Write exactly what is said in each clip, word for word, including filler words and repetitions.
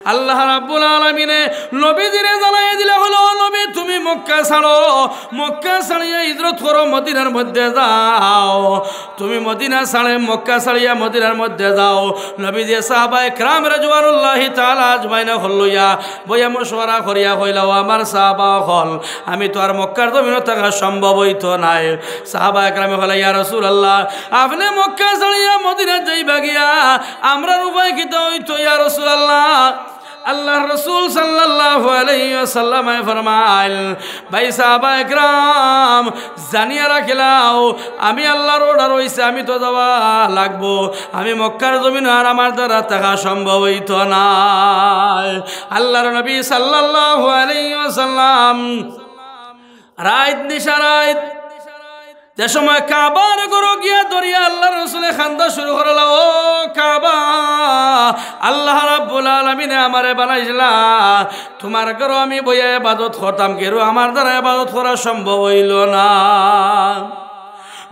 আল্লাহ রাব্বুল আলামিনে নবীজিরে জানাইয়া দিলা, কইলা, "ও নবী, তুমি মক্কা ছাড়ো, মক্কা ছাড়িয়া হিজরত করো, মদিনার মধ্যে যাও।" তুমি মদিনা ছাড়ে, মক্কা ছাড়িয়া মদিনার মধ্যে যাও। নবীজিয়ে সাহাবায়ে কেরাম রিজওয়ানুল্লাহি তাআলা আজমাইন অকল লইয়া বইয়া মশওয়ারা করিয়া কইলা, "ও আমার সাহাবা অকল, আমি তো আর মক্কার জমিনো থাকা সম্ভব অইতো নায়।" সাহাবায়ে কেরামে কইলা, "ইয়া রাসূলুল্লাহ, আপনে মক্কা ছাড়িয়া মদিনাত যাইবা গিয়া, আমরার উপায় কিতা অইতো ইয়া রাসূলুল্লাহ?" আল্লাহর রাসূল সাল্লাল্লাহু আলাইহি ওয়াসাল্লামে ফরমাইল, "ভাই সাহাবায়ে কেরাম, জানিয়া রাখিলাও, আমি আল্লাহর অর্ডার অইছে, আমি তো যাওয়া লাগবো। আমি মক্কার জমিনো আর আমার দ্বারা থাকা সম্ভব অইতো নায়।" আল্লাহর নবী সাল্লাল্লাহু আলাইহি ওয়াসাল্লাম রাইত নিশা রাইত যে সময় কাবার ঘরো গিয়া ধরিয়া আল্লাহর রাসূলে কান্দা শুরু করলা, "ও কাবা, আল্লাহ রাব্বুল আলামিনে আমারে বানাইছলা, তুমার ঘরো আমি বইয়া ইবাদত করতাম, কেরু আমার দ্বারা ইবাদত করা সম্ভব অইলো না।"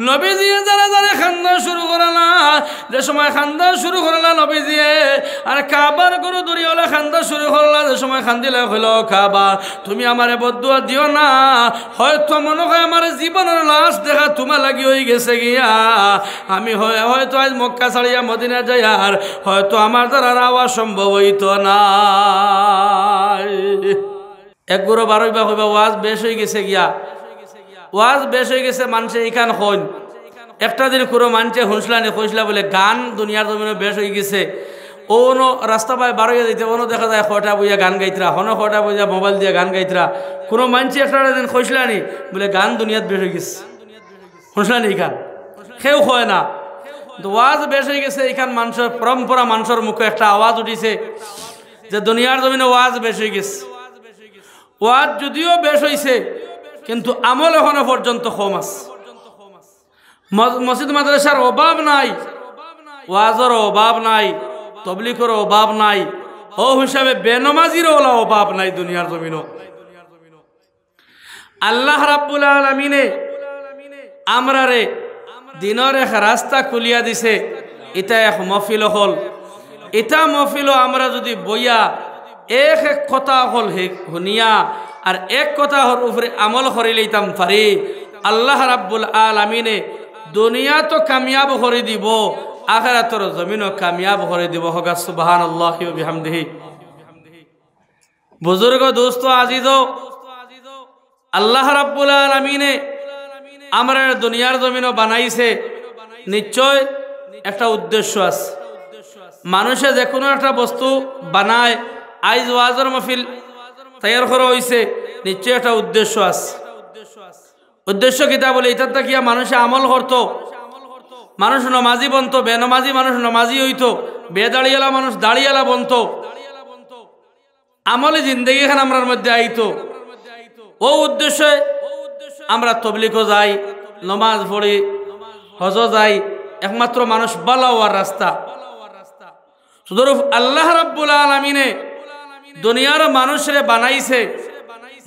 নবীজিয়ে জারে জারে কান্দা শুরু করলা, যে সময় কান্দা শুরু করলা নবীজিয়ে, আর কাবার ঘরো ধরিয়া অলা কান্দা শুরু করলা, যে সময় কান্দিলা কইলা, "ও কাবা, তুমি আমারে বদদুয়া দিও না, হয়তো মনো অয় আমার জীবনর লাস্ট দেখা তুমার লাগি অইগেছে গিয়া। আমি হয়, হয়তো আইজ মক্কা ছাড়িয়া মদিনা যাইয়ার, হয়তো আমার দ্বারা আর আওয়া সম্ভব অইতো নায়।" এক গুরু বারইবা কইবা, "ওয়াজ বেশ অইগেছে গিয়া, ওয়াজ বেশ অইগেছে, মানষে ইখান কইন।" একটা দিন কুনু মানষে হুনছলানি, কইছলা বুলে, "গান দুনিয়ার জমিনো বেশ অইগেছে।" অউ অনো রাস্তা বায় বারইয়া যাইতে, অনো দেখা যায় কয়টা বইয়া গান গাইতরা, হনো কয়টা বইয়া মোবাইল দিয়া গান গাইতরা। কুনু মানষে একটা দিন কইছলানি বুলে, "গান দুনিয়াত বেশ অইগেছে।" হুনছলানি ইখান? কেউ কয় না। কিন্তু ওয়াজ বেশ অইগেছে, ইখান মানষর পরম্পরা, মানষর মুখো একটা আওয়াজ উঠিছে যে দুনিয়ার জমিনো ওয়াজ বেশ অইগেছে। ওয়াজ যুদিও বেশ অইছে, কিন্তু আমল অখনো পর্যন্ত কম আছে। মস-, মসজিদ মাদ্রাসার অভাব নাই, ওয়াজর অভাব নাই, তবলিগর অভাব নাই, অউ হিসাবে বেনমাজিরও অলা অভাব নাই দুনিয়ার জমিনো। আল্লাহ রাব্বুল আলামিনে আমরারে দিনর এক রাস্তা খুলিয়া দিছে। ইটা এক মহফিল অকল, ইটা মহফিলো আমরা যুদি বইয়া এক এক কথা অকল হে-, হুনিয়া আর এক কথার উপরে আমল করিলাইতাম পারি, আল্লাহ রাব্বুল আলামিনে দুনিয়াত কামিয়াব করি দিবো, আখিরাতর জমিনো কামিয়াব করি দিবো। কউক্কা সুবহানাল্লাহি ওয়া বিহামদিহি। বুজুর্গ, দোস্ত, আজিজ, আল্লাহ রাব্বুল আলামিনে আমরারে দুনিয়ার জমিনো বানাইছে, নিশ্চয় একটা উদ্দেশ্য আছে। মানষে যেকুনু একটা বস্তু বানায়, আইজ ওয়াজর মহফিল তৈয়ার করা অইছে, নিশ্চয় একটা উদ্দেশ্য আছে। উদ্দেশ্য কিতা বুলে, ইতার থাকিয়া মানষে আমল করতো, মানুষ নমাজি বনতো, বেনমাজি মানুষ নমাজি অইতো, বেদাড়িআলা মানুষ দাড়িআলা বনতো। আমলি জিন্দেগি খান আমরার মধ্যে আইতো। অউ উদ্দেশ্যে আমরা তবলিগো যাই, নমাজ পড়ি, হজো যাই, একমাত্র মানুষ ভালা অওয়ার রাস্তা। সুতরাং আল্লাহ রাব্বুল আলামিনে দুনিয়ার মানুষরে বানাইছে,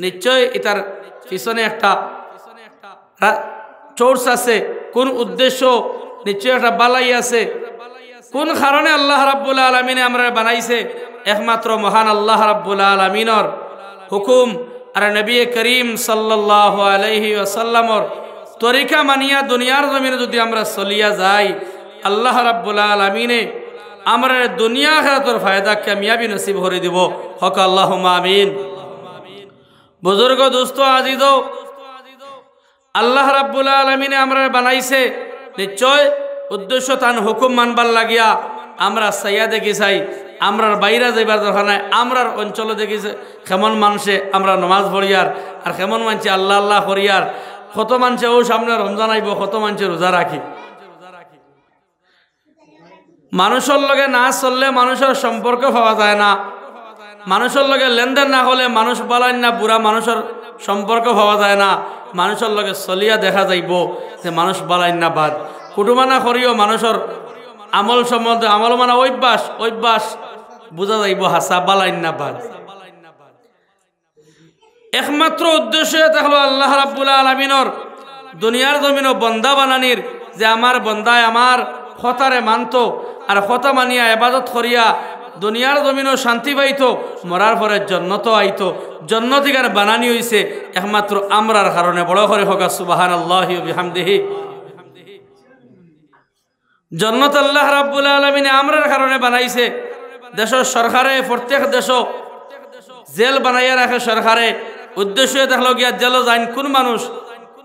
নিশ্চয় ইতার পিছনে একটা রা-, source আছে, কুন উদ্দেশ্য, নিশ্চয় একটা ভালাই আছে। কুন কারণে আল্লাহ রাব্বুল আলামিনে আমরারে বানাইছে? একমাত্র মহান আল্লাহ রাব্বুল আলামিনর হুকুম আর নবী করিম সাল্লাল্লাহু আলাইহি ওয়াসাল্লামর তরিকা মানিয়া দুনিয়ার জমিনো যুদি আমরা চলিয়া যাই, আল্লাহ রাব্বুল আলামিনে আমরারে দুনিয়া আখিরাতর ফায়দা কামিয়াবি নসিব করি দিবো। কউক্কা আল্লাহুম্মা আমিন। বুজুর্গ, দোস্ত, আজিজ, আল্লাহ রাব্বুল আলামিনে আমরারে বানাইছে, নিশ্চয় উদ্দেশ্য তান হুকুম মানবার লাগিয়া। আমরা চাইয়া দেখি চাই, আমরার বাইরে যাইবার দরকার নাই, আমরার অঞ্চলো দেখি চাই, কেমন মানষে আমরা নমাজ পড়িয়ার, আর কেমন মানষে আল্লাহ আল্লাহ করিয়ার, কত মানষে অউ সামনে রমজান আইবো, কত মানষে রোজা রাখি। মানুষর লগে না চললে মানুষর সম্পর্ক পাওয়া যায় না, মানুষর লগে লেনদেন না করলে মানুষ ভালাইন না, বুরা মানুষর সম্পর্ক পাওয়া যায় না। মানুষর লগে চলিয়া দেখা যাইবো যে মানুষ ভালাইন না বাদ। কুটুমানা করিও মানুষর আমল সম্বন্ধে, আমল মানে অভ্যাস, অভ্যাস বুঝা যাইবো হাছা ভালাইন না বাদ। একমাত্র উদ্দেশ্য ইটা অইলো আল্লাহ রাব্বুল আলামিনর দুনিয়ার জমিনো বন্দা বানানির, যে আমার বন্দায় আমার কথারে মানতো, আর কথা মানিয়া ইবাদত করিয়া দুনিয়ার জমিনও শান্তি পাইতো, মরার পরে জন্নতও আইতো। জন্নত ইখান বানানি অইছে একমাত্র আমরার কারণে। বড় করি কউক্কা সুবহানাল্লাহি ওয়া বিহামদিহি। জন্নত আল্লাহ রাব্বুল আলামিনে আমরার কারণে বানাইছে। দেশর সরকারে, প্রত্যেক দেশো জেল বানাইয়া রাখে সরকারে। উদ্দেশ্য থাকলো গিয়া জেলো যাইন কুন মানুষ?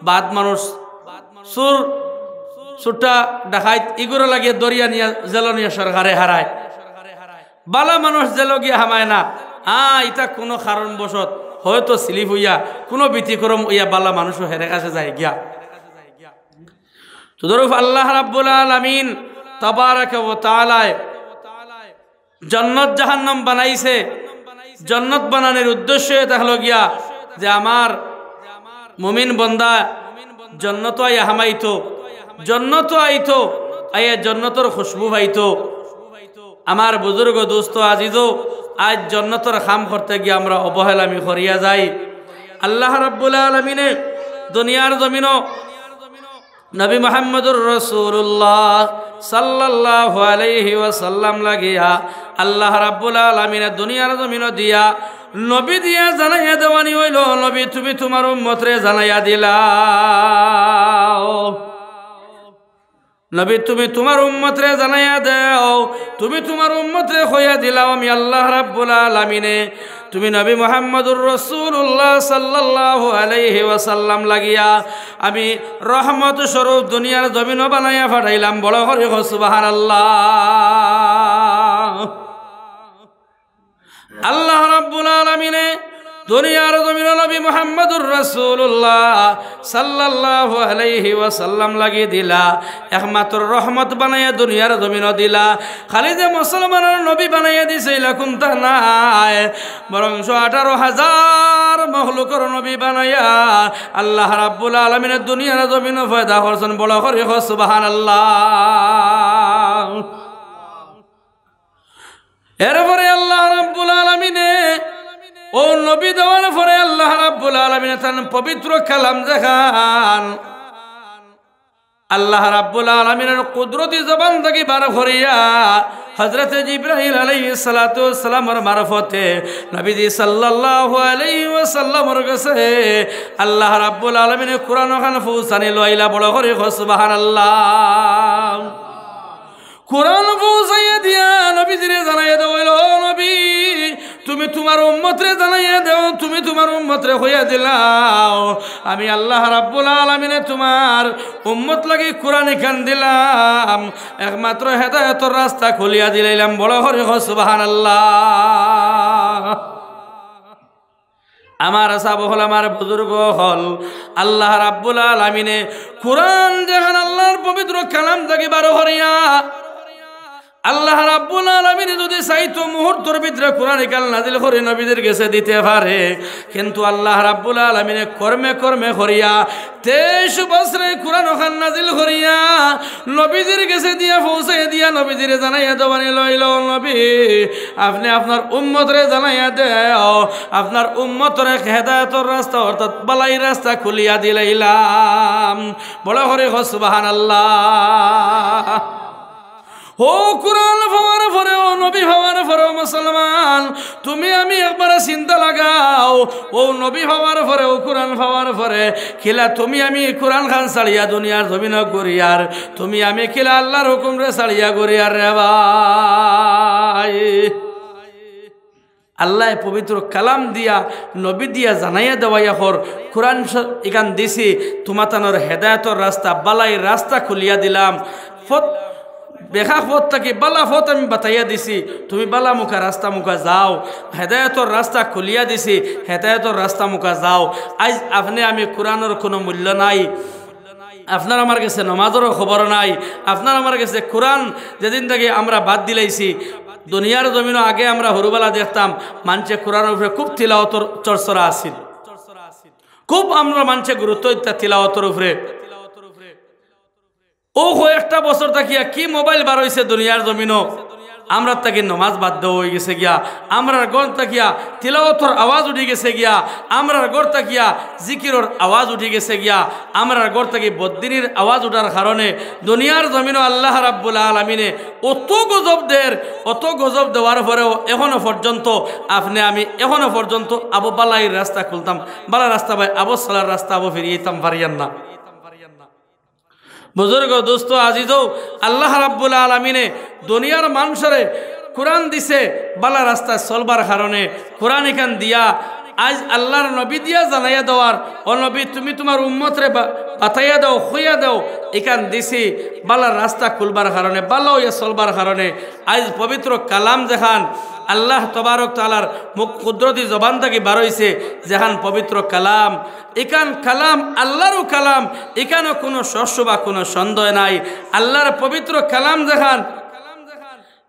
বাদ মানুষ, চুর, চুরটা, ডাকাইত, ইগুরে লাগিয়া ধরিয়া নিয়া জেলো নিয়া সরকারে হারায়। বালা মানুষ জেলো গিয়া হামায় না। আ, ইতা কুনু কারণবশত হয়তো slip অইয়া, কুনু ব্যতিক্রম অইয়া বালা মানুষও হেরে কাছে যায় গিয়া। তদরূপ আল্লাহ রাব্বুল আলামিন তাবারাকা ওয়া তাআলায় জন্নত জাহান্নাম বানাইছে। জন্নত বানানির উদ্দেশ্য থাকলো গিয়া যে আমার মুমিন বন্দা জন্নত আইয়া হামাইতো, জন্নত আইতো, আইয়া জন্নতর খুশবু পাইতো। আমার বুজুর্গ দোস্ত আজিজও, আইজ জন্নতর কাম করতে গিয়া আমরা অবহেলা আমি করিয়া যাই। আল্লাহ রাব্বুল আলামিনে দুনিয়ার জমিনও নবী মুহাম্মদুর রাসূলুল্লাহ সাল্লাল্লাহু আলাইহি ওয়াসাল্লাম লাগিয়া আল্লাহ রাব্বুল আলামিনে দুনিয়ার জমিনও দিয়া নবী দিয়া জানাইয়া দেওয়ানি অইলো, "নবী, তুমি তুমার উম্মতরে জানাইয়া দিলাও।" নবী, তুমি তুমার উম্মতরে জানাইয়া দেও, তুমি তুমার উম্মতরে কইয়া দিলাও, আমি আল্লাহ রাব্বুল আলামিনে, তুমি নবী মুহাম্মদুর রাসূলুল্লাহ সাল্লাল্লাহু আলাইহি ওয়াসাল্লাম লাগিয়া আমি রহমত স্বরূপ দুনিয়ার জমিনও বানাইয়া পাঠাইলাম। বড় করি কও সুবহানাল্লাহ। আল্লাহ রাব্বুল আলামিনে দুনিয়ার জমিনও নবী মুহাম্মদুর রাসূলুল্লাহ সাল্লাল্লাহু আলাইহি ওয়াসাল্লাম লাগি দিলা, একমাত্র রহমত বানাইয়া দুনিয়ার জমিনও দিলা। খালি যে মুসলমানর নবী বানাইয়া দিছে, ইলা কুন্তা নায়, বরঞ্চ আঠারো হাজার মখলুকর নবী বানাইয়া আল্লাহ রাব্বুল আলামিনে দুনিয়ার জমিনও পয়দা করছইন। বড় করি কও সুবহানাল্লাহ। এরপরে আল্লাহ রাব্বুল আলামিনে অউ নবী দেওয়ার পরে আল্লাহ রাব্বুল আলামিনে তান পবিত্র কালাম যেখান আল্লাহ রাব্বুল আলামিনর কুদরতি জবান থাকি বার করিয়া হযরতে জিবরাইল আলাইহিস সালাতু ওয়াস সালামর মারফতে নবীজি সাল্লাল্লাহু আলাইহি ওয়াসাল্লামর গেছে আল্লাহ রাব্বুল আলামিনে কুরআন খান পৌঁছানি লইলা। বড় করি কও সুবহানাল্লাহ। কুরআন পৌঁছাইয়া দিয়া নবীজিরে জানাইয়া দেওয়া অইলো, "ও নবী, তুমি তুমার উম্মতরে জানাইয়া দেও, তুমি তুমার উম্মতরে কইয়া দিলাও, আমি আল্লাহ রাব্বুল আলামিনে তুমার উম্মত লাগি কুরআন ইখান দিলাম, একমাত্র হেদায়েতর রাস্তা খুলিয়া দিলাইলাম।" বড় করি কও সুবহানাল্লাহ। আমার সাব অকল, আমার বুজুর্গ অকল, আল্লাহ রাব্বুল আলামিনে কুরআন যেখান আল্লাহর পবিত্র কালাম থাকি বার করিয়া, আল্লাহ রাব্বুল আলামিনে যুদি চাইতো মুহূর্তর ভিতরে কুরআন ইখান নাজিল করি নবীজির গেছে দিতে পারে, কিন্তু আল্লাহ রাব্বুল আলামিনে কর্মে কর্মে করিয়া তেইশ বছরে কুরআন খান নাজিল করিয়া নবীজির গেছে দিয়া পৌঁছাই দিয়া নবীজিরে জানাইয়া দেওয়ানি লইলো, "নবী, আপনে আপনার উম্মতরে জানাইয়া দেও, আপনার উম্মতরে হেদায়েতর রাস্তা অর্থাৎ বালাই রাস্তা খুলিয়া দিলাইলাম।" বড় করি কও সুবহানাল্লাহ। অউ কুরআন পাওয়ার পরে, অউ নবী পাওয়ার পরে, ও মুসলমান, তুমি আমি একবার চিন্তা লাগাও, অউ নবী পাওয়ার পরে, অউ কুরআন পাওয়ার পরে, কিলা তুমি আমি কুরআন খান ছাড়িয়া দুনিয়ার জমিনো ঘুরিয়ার, তুমি আমি কিলা আল্লাহর হুকুমরে ছাড়িয়া ঘুরিয়ার রে ভাই। আল্লায় পবিত্র কালাম দিয়া, নবী দিয়া জানাইয়া দেওয়াইয়া কর, কুরআন শ-, ইখান দিছি, তুমাতানর হেদায়েতর রাস্তা, বালাই রাস্তা খুলিয়া দিলাম। পথ, বেকা পথ থাকি বালা পথ আমি বাতাইয়া দিছি, তুমি বালা মুখা রাস্তা মুখা যাও। হেদায়েতর রাস্তা খুলিয়া দিছি, হেদায়েতর রাস্তা মুখা যাও। আইজ আপনে আমি কুরআনর কুনু মূল্য নাই। আপনার আমার গেছে নমাজরও খবর নাই, আপনার আমার গেছে কুরআন যেদিন থাকি আমরা বাদ দিলাইছি, দুনিয়ার জমিনো আগে আমরা হুরুবালা দেখতাম, মানষে কুরআনর উপরে খুব তিলাওয়াতর চরচরা আছিল, খুব আমরা মানষে গুরুত্ব দিতা তিলাওয়াতর উপরে। অউ কয়েকটা বছর থাকিয়া কি মোবাইল বার অইছে দুনিয়ার জমিনো, আমরার থাকি নমাজ বাদ দেওয়া অইগেছে গিয়া, আমরার ঘর থাকিয়া তিলাওয়াতর আওয়াজ উঠি গেছে গিয়া, আমরার ঘর থাকিয়া জিকিরর আওয়াজ উঠি গেছে গিয়া, আমরার ঘর থাকি বদিনির আওয়াজ উঠার কারণে দুনিয়ার জমিনো আল্লাহ রাব্বুল আলামিনে অত গজব দের, অত গজব দেওয়ার পরেও এখনো পর্যন্ত আপনে আমি এখনো পর্যন্ত আবো বালাইর রাস্তা খুলতাম, বালা রাস্তা বায় আবো, সালার রাস্তা আবো ফিরিয়াইতাম পারিয়ার না। বুজুর্গ, দোস্ত, আজিজও, আল্লাহ রাব্বুল আলামিনে দুনিয়ার মানষরে কোরআন দিছে বালা রাস্তায় চলবার কারণে। কোরআন ইখান দিয়া আইজ আল্লাহর নবী দিয়া জানাইয়া দেওয়ার, "ও নবী, তুমি তুমার উম্মতরে বা-, বাতাইয়া দেও, কইয়া দেও", ইখান দিছি বালা রাস্তা খুলবার কারণে, বালা অইয়া চলবার কারণে। আইজ পবিত্র কালাম যেখান আল্লাহ তবারক তাআলার মুখ কুদরতি জবান থাকি বারইছে, যেখান পবিত্র কালাম, ইখান কালাম, আল্লাহরও কালাম, ইখানো কুনু শস্য বা কুনু সন্দেহ নাই। আল্লাহর পবিত্র কালাম যেখান,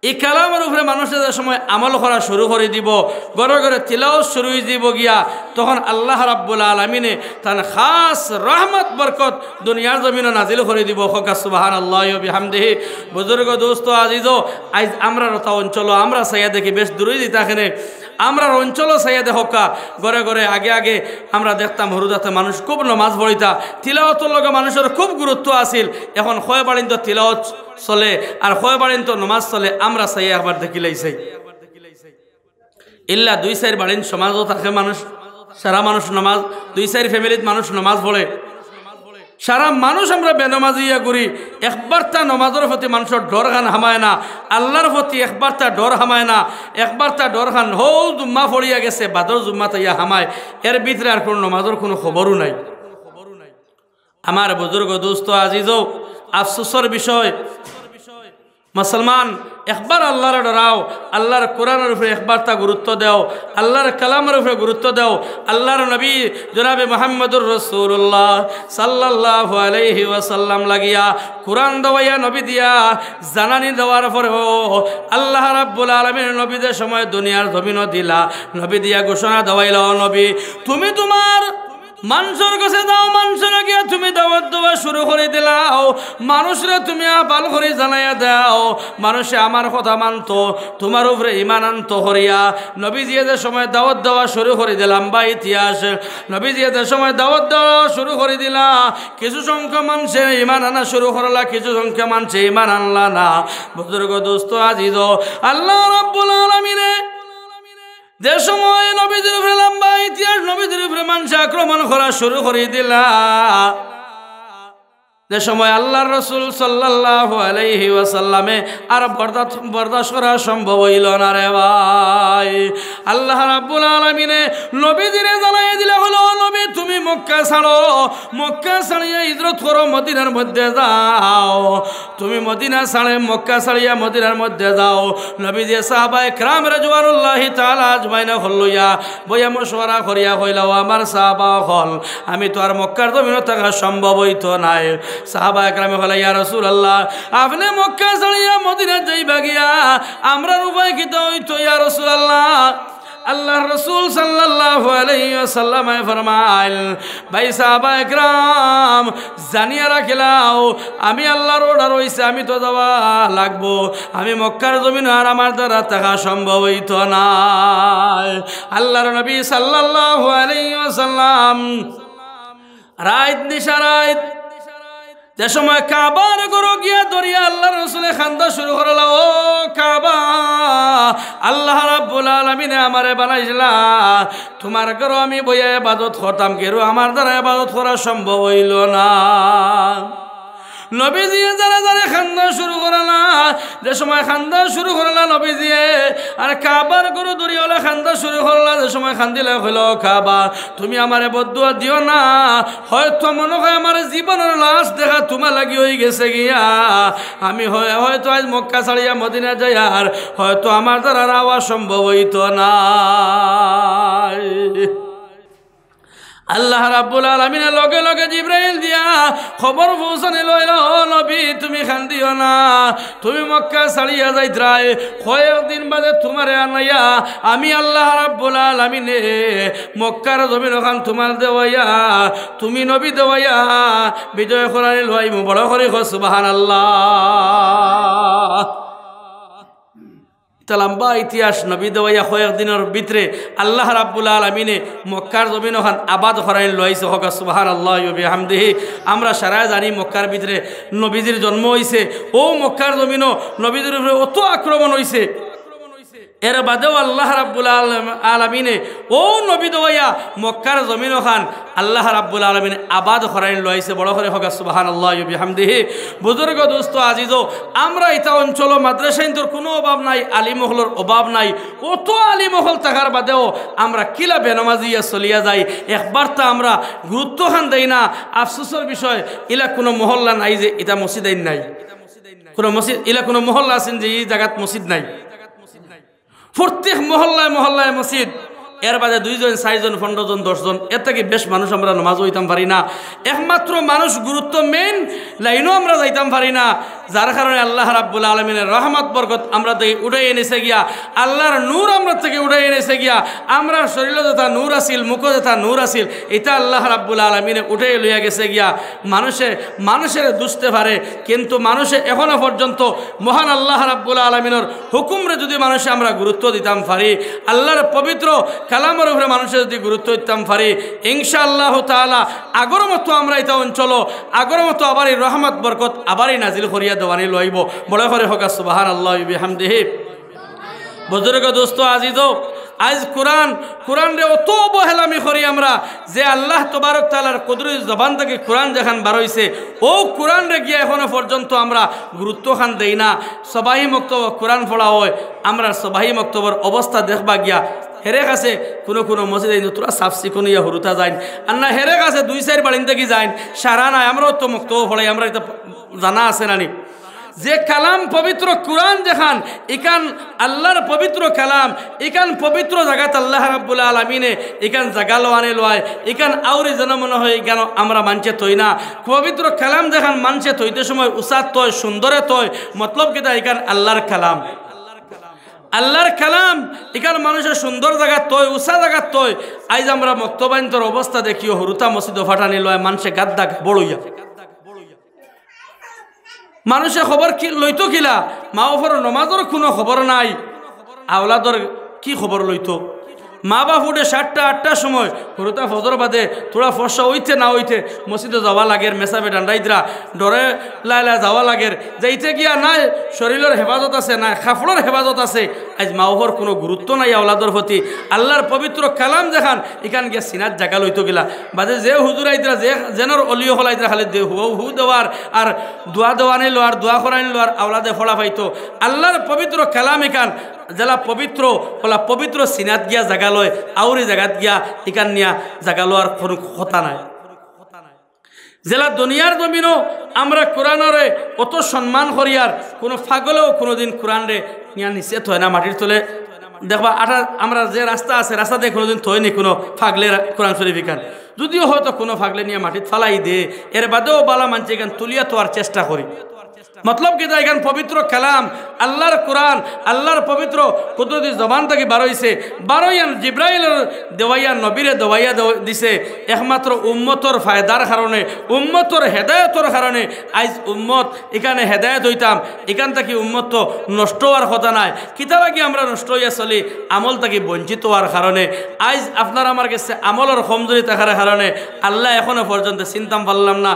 ই কালামর উপরে মানুষে যে সময় আমল করা শুরু করি দিবো, ঘরে ঘরে তিলাওয়াত শুরু অই দিবো গিয়া, তখন আল্লাহ রাব্বুল আলামিনে তান খাস রহমত বরকত দুনিয়ার জমিনো নাজিল করি দিবো। কউক্কা সুবহানাল্লাহি ওয়া বিহামদিহি। বুজুর্গ, দোস্ত, আজিজও, আইজ আমরার অতা অঞ্চলো আমরা চাইয়া দেখি, বেশ দূরই দিতা কেনে, আমরার অঞ্চলো চাইয়া দেখউক্কা, ঘরে ঘরে আগে আগে আমরা দেখতাম হুরুতাতে মানুষ খুব নমাজ পড়িতা, তিলাওয়াতর লগে মানুষর খুব গুরুত্ব আছিল। এখন কয় বাড়িন তো তিলাওয়াত চলে, আর কয় বাড়িন তো নমাজ চলে, আমরা চাইয়া একবার দেখিলাইছি। ইল্লা দুই চাইর বাড়িন সমাজও থাকে মানুষ, সারা মানুষ নমাজ, দুই চাইর ফ্যামিলিত মানুষ নমাজ পড়ে। সারা মানুষ আমরা বেনমাজি অইয়া ঘুরি, একবারতা নমাজর প্রতি মানুষর ডর খান হামায় না, আল্লাহর প্রতি একবারতা ডর হামায় না, একবারতা ডর খান হউ জুম্মা পড়িয়া গেছে, বাদর জুম্মাত আইয়া হামায়, এর ভিতরে আর কুনু নমাজর কুনু খবরও নাই। আমার বুজুর্গ, দোস্ত, আজিজও, আফসোসর বিষয়, মুসলমান একবার আল্লাহরে ডরাও, আল্লাহর কোরআনর উপরে একবারতা গুরুত্ব দেও, আল্লাহর কালামর উপরে গুরুত্ব দেও। আল্লাহর নবী জনাবে মুহাম্মদুর রাসূলুল্লাহ সাল্লাল্লাহু আলাইহি ওয়াসাল্লাম লাগিয়া কোরআন দেওয়াইয়া নবী দিয়া জানানি দেওয়ার পরেও আল্লাহ রাব্বুল আলামিন নবী যে সময় দুনিয়ার জমিনো দিলা, নবী দিয়া ঘোষণা দেওয়াইলা, "ও নবী, তুমি তুমার মানষর গেছে যাও, মানষরে গিয়া তুমি দাওয়াত দেওয়া শুরু করি দিলাও, মানুষরে তুমি আহ্বান করি জানাইয়া দেও, মানুষে আমার কথা মানতো, তুমার উপরে ইমান আনতো" করিয়া নবীজিয়ে যে সময় দাওয়াত দেওয়া শুরু করি দিলা, বা ইতিহাস, নবীজিয়ে যে সময় দাওয়াত দেওয়া শুরু করি দিলা, কিছু সংখ্যক মানষে ইমান আনা শুরু করলা, কিছু সংখ্যক মানষে ইমান আনলা না। বুজুর্গ, দোস্ত, আজিজও, আল্লাহ রাব্বুল আলামিনে যে সময় নবীজির উপরে লম্বা ইতিহাস, নবীজির উপরে মানষে আক্রমণ করা শুরু করি দিলা, যে সময় আল্লাহর রাসূল সাল্লাল্লাহু আলাইহি ওয়াসাল্লামে আর বরদাস্ত, বরদাস্ত করা সম্ভব অইলো না রে ভাই। আল্লাহ রাব্বুল আলামিনে নবীজিরে জানাইয়া দিলা, কইলা, "ও নবী, তুমি মক্কা ছাড়ো, মক্কা ছাড়িয়া হিজরত করো, মদিনার মধ্যে যাও।" তুমি মদিনা ছাড়ে, মক্কা ছাড়িয়া মদিনার মধ্যে যাও। নবীজিয়ে সাহাবায়ে কেরাম রিজওয়ানুল্লাহি তাআলা আজমাইন অকল লইয়া বইয়া মশওয়ারা করিয়া কইলা, "ও আমার সাহাবা অকল, আমি তো আর মক্কার জমিনো থাকা সম্ভব অইতো নায়।" সাহাবায়ে কেরামে কইলা, "ইয়া রাসূলুল্লাহ, আপনে মক্কা ছাড়িয়া মদিনাত যাইবা গিয়া, আমরার উপায় কিতা অইতো ইয়া রাসূলুল্লাহ?" আল্লাহর রাসূল সাল্লাল্লাহু আলাইহি ওয়াসাল্লামে ফরমাইল, "ভাই সাহাবায়ে কেরাম, জানিয়া রাখিলাও, আমি আল্লাহর অর্ডার অইছে, আমি তো যাওয়া লাগবো। আমি মক্কার জমিনো আর আমার দ্বারা থাকা সম্ভব অইতো নায়।" আল্লাহর নবী সাল্লাল্লাহু আলাইহি ওয়াসাল্লাম রাইত, নিশা রাইত, যে সময় কাবার ঘরো গিয়া ধরিয়া আল্লাহর রাসূলে কান্দা শুরু করলা, "ও কাবা, আল্লাহ রাব্বুল আলামিনে আমারে বানাইছলা, তুমার ঘরো আমি বইয়া ইবাদত করতাম, কেরু আমার দ্বারা ইবাদত করা সম্ভব অইলো না।" নবীজিয়ে জারে জারে কান্দা শুরু করলা, যে সময় কান্দা শুরু করলা নবীজিয়ে, আর কাবার ঘরো ধরিয়া অলা কান্দা শুরু করলা, যে সময় কান্দিলা কইলা, "ও কাবা, তুমি আমারে বদদুয়া দিও না, হয়তো মনো অয় আমার জীবনর লাস্ট দেখা তুমার লাগি অইগেছে গিয়া। আমি হয়, হয়তো আইজ মক্কা ছাড়িয়া মদিনা যাইয়ার, হয়তো আমার দ্বারা আর আওয়া সম্ভব অইতো নায়।" আল্লাহ রাব্বুল আলামিনে লগে লগে জিব্রাইল দিয়া খবর পৌঁছানি লইলা, "ও নবী, তুমি কান্দিও না, তুমি মক্কা ছাড়িয়া যাইতরায়, কয়েকদিন বাদে তুমারে আনাইয়া আমি আল্লাহ রাব্বুল আলামিনে মক্কার জমিন অখান তুমার দেওয়াইয়া, তুমি নবী দেওয়াইয়া বিজয় করানি লইমু।" বড় করি কও সুবহানাল্লাহ। ইতা লম্বা ইতিহাস। নবী দেওয়াইয়া কয়েক দিনর ভিতরে আল্লাহ রাব্বুল আলামিনে মক্কার জমিন ওখান আবাদ করাইন লইছে। হক সুবহানাল্লাহি ওয়া বিহামদিহি। আমরা সারায় জানি মক্কার ভিতরে নবীজির জন্ম হইছে। ও মক্কার জমিনও নবীজির উপরে অত আক্রমণ হইছে। এর বাদেও আল্লাহ রাব্বুল আলম-, আলামিনে ও নবী দেওয়াইয়া মক্কার জমিন ওখান আল্লাহ রাব্বুল আলামিনে আবাদ করাইন লইছে। বড় করে হক সুবহানাল্লাহি ওয়া বিহামদিহি। বুজুর্গ, দোস্ত, আজিজও, আমরা ইতা অঞ্চল মাদ্রাসাইন্তর কোনো অভাব নাই, আলিম অকলর অভাব নাই। অত আলিম অকল থাকার বাদেও আমরা কিলা বেনমাজিয়া চলিয়া যাই, একবার তা আমরা গুরুত্ব খান দেই না। আফসোসর বিষয়, ইলা কোনো মহল্লা নাই যে ইতা মসজিদ আইন নাই, কোনো মসজিদ, ইলা কোনো মহল্লা আছেন যে এই জাগাত মসজিদ নাই। প্রত্যেক মহল্লায় মহল্লায় মসজিদ, এর বাদে দুইজন, চাইরজন, পনেরো জন, দশ জন, এর থাকি বেশ মানুষ আমরা নমাজ হইতাম পারি না। একমাত্র মানুষ গুরুত্ব মেইন লাইনও আমরা যাইতাম পারি না, যার কারণে আল্লাহ রাব্বুল আলামিনের রহমত বরকত আমরা থাকি উঠাই এনেছে গিয়া, আল্লাহর নূর আমরা থাকি উঠাই এনেছে গিয়া। আমরা শরীরও যেটা নূর আছিল, মুখও যেটা নূর আছিল, এটা আল্লাহ রাব্বুল আলামিনে উঠাই লইয়া গেছে গিয়া। মানুষে মানুষের দুষতে পারে, কিন্তু মানুষে এখনো পর্যন্ত মহান আল্লাহ রাব্বুল আলামিনের হুকুমরে যদি মানুষে আমরা গুরুত্ব দিতাম পারি, আল্লাহর পবিত্র কালামর উপরে মানুষে যদি গুরুত্ব দিতাম পারি, ইনশাআল্লাহ তাআলা আগর মতো আমরা এটা অঞ্চল, আগর মতো আবার এই রহমত বরকত আবার এই নাজিল করিয়া দেওয়ানি লইব। বড় করে হক সুবহানাল্লাহি ওয়া বিহামদিহি। বুজুর্গ, দোস্ত, আজিজও, আইজ কোরআন, কোরআনরে অত অবহেলা আমি করি আমরা, যে আল্লাহ তবারক তাআলার কুদরতি জবান থাকি কোরআন যেখান বার হইছে, ও কোরআনরে গিয়া এখনো পর্যন্ত আমরা গুরুত্ব খান দেই না। সবাহি মক্তব কোরআন পড়া হয়, আমরা সবাহি মক্তবর অবস্থা দেখবা গিয়া, হেরে কাছে কোনো কোনো মসজিদ এই তোরা সাফ সিকুন ইয়া হুরুতা যাইন, আর না হেরে কাছে দুই চাইর বাড়িন থাকি যাইন, সারা নাই। আমরাও তো মক্তব পড়াই, আমরা এটা জানা আছে নানি? যে কালাম পবিত্র কোরআন যেখান, ইখান আল্লাহর পবিত্র কালাম, ইখান পবিত্র জাগাত আল্লাহ রাব্বুল আলামিনে ইখান জাগা লওয়ানে লওয়ায়, ইখান আউরি যেন মনে হয় ইখান আমরা মানষে থই না। পবিত্র কালাম যেখান মানষে থইতে সময় উসাত থয়, সুন্দরে থয়, মতলব কিতা? ইখান আল্লাহর কালাম, আল্লাহর কালাম, ইখান মানুষে সুন্দর জাগাত থয়, উসা জাগাত থয়। আইজ আমরা মক্তবাইন্তর অবস্থা দেখিও, হুরুতা মসজিদো ফাটানি লয়, মানষে গাদ্দা বড়ইয়া। মানুষে খবর কি লইতো কিলা? মা বাফর নমাজর কোনো খবর নাই, আওলাদর কি খবর লইতো? মা বাফ উঠে সাতটা আটটার সময়, হুরুতা ফজর বাদে থোড়া ফর্সা হইতে না হইতে মসজিদো যাওয়া লাগের, মেসাবে ডান্ডাইতরা, ডরে লাইলা যাওয়া লাগের। যাইতে গিয়া নাই শরীরর হেফাজত আছে, নাই কাপড়র হেফাজত আছে। আইজ মা বাফর কোনো গুরুত্ব নাই আওলাদর প্রতি। আল্লাহর পবিত্র কালাম যেখান, ইখান গিয়া সিনাত জাগা লইতো কিলা? বাদে যে হুজুর আইতরা, যে জেনর অলি অকল আইতরা, খালি দে-, হু, হু দেওয়ার আর দোয়া দেওয়ানি লওয়ার, দোয়া করানি লওয়ার, আওলাদে ফলা পাইতো। আল্লাহর পবিত্র কালাম ইখান, যেলা পবিত্র, ওলা পবিত্র সিনাত গিয়া জাগা লয়, আউরি জাগাত গিয়া ইখান নিয়া জাগা লওয়ার কোনো কথা নাই। যেলা দুনিয়ার জমিনও আমরা কোরআনরে অত সম্মান করিয়ার, কোনো পাগলেও কোনোদিন কোরআনরে নিয়া নিচে থয় না মাটির তলে। দেখবা, আটা, আমরা যে রাস্তা আছে, রাস্তাতে কোনোদিন থয়নি কোনো পাগলে রা-, কোরআন শরীফ ইখান। যদিও হয়তো কোনো পাগলে নিয়া মাটিত ফালাই দে, এর বাদেও বালা মানষে ইখান তুলিয়া থওয়ার চেষ্টা করি। মতলব কিতা? ইখান পবিত্র কালাম, আল্লাহর কোরআন, আল্লাহর পবিত্র কুদরতি জবান থাকি বার হইছে। বারোইয়ান জিব্রাইলর দেওয়াইয়া, নবীরে দেওয়াইয়া দেও-, দিছে। একমাত্র উম্মতর ফায়দার কারণে, উম্মতর হেদায়তর কারণে আইজ উম্মত ইখানে হেদায়ত হইতাম, ইখান থাকি উম্মত তো নষ্ট হওয়ার কথা নাই। কিতা লাগি আমরা নষ্ট হইয়া চলি? আমল থাকি বঞ্চিত হওয়ার কারণে। আইজ আপনার আমার গেছে আমলর কমজোরি থাকার কারণে আল্লাহ এখনো পর্যন্ত চিনতাম পারলাম না।